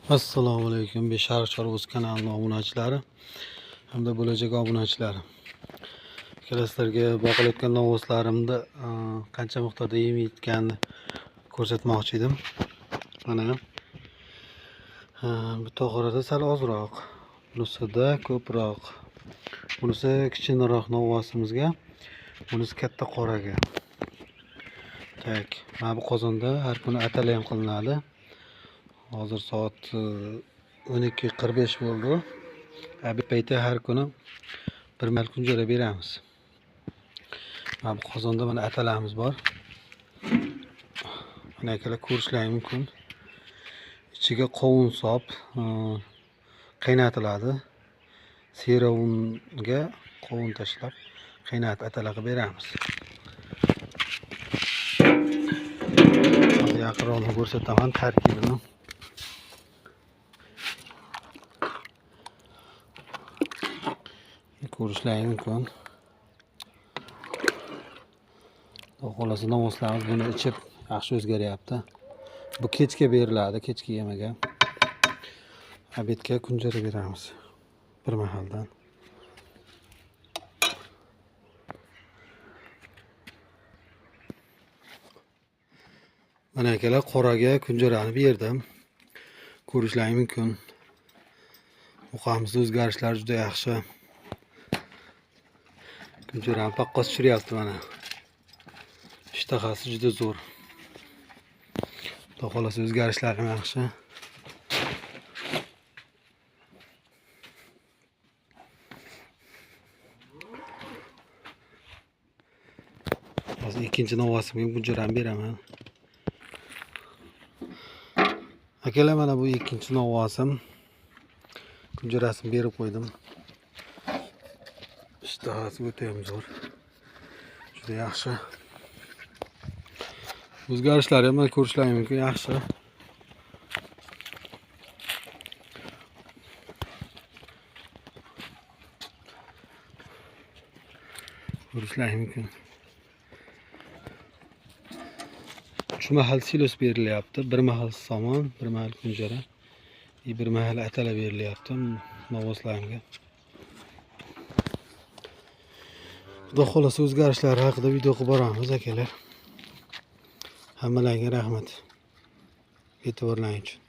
Assalomu alaykum Beshariq Chorva kanalining obunachilari hamda bo'lajak obunachilari. Akalar, sizlarga boqilayotgan novvoslarimni qancha miqdorda yem yeyotganini ko'rsatmoqchi edim. Mana bu to'g'rida sal ozroq, bunisida ko'proq. Bunisi kichkinaroq novvosimizga, bunisi katta qoraga. Tak, mana bu qozonda har kuni atala ham qilinadi. Hozir soat 12:45 bo'ldi. Obed payti har kuni bir mahal kunjara beramiz. Mana bu qozonda mana atalamiz bor. Mana akalar ko'rishlaring mumkin. Ichiga qovun sop qaynatiladi. Serovunga qovun tashlab qaynatib atala qilib beramiz. Hozir yaqinroq ko'rsataman tarkibini. Ko'rishlaring mumkin. Xudo xohlasa novvoslarimiz buni ichib yaxshi o'zgaryapti. Bu kechga beriladi, kechki yemaga. Obedga kunjara beramiz bir mahaldan. Mana akalar, qoraga kunjarani berdim. Ko'rishlaring mumkin. Muqamizda o'zgarishlar juda yaxshi. Kunjarani paqqos tushiryapti mana. Ishtahasi juda zo'r. Xudo xohlasa o'zgarishlar ham yaxshi. Hozir ikkinchi novvosimga kunjarani beraman. Akalar, mana bu ikkinchi novvosim. Kunjarasini berib qo'ydim. Ishtahasi o'ta ham zo'r. Juda yaxshi. O'zgarishlar ham ko'rishlaring mumkin, yaxshi. Ko'rishlaring mumkin. 3 mahal silos berilyapti. Bir mahal somon, bir mahal kunjara, bir mahal atala berilyapti novvoslarimga. Xudo xohlasa o'zgarishlar haqida video qilib boramiz akalar. Hammalarga rahmat e'tiborlaring uchun.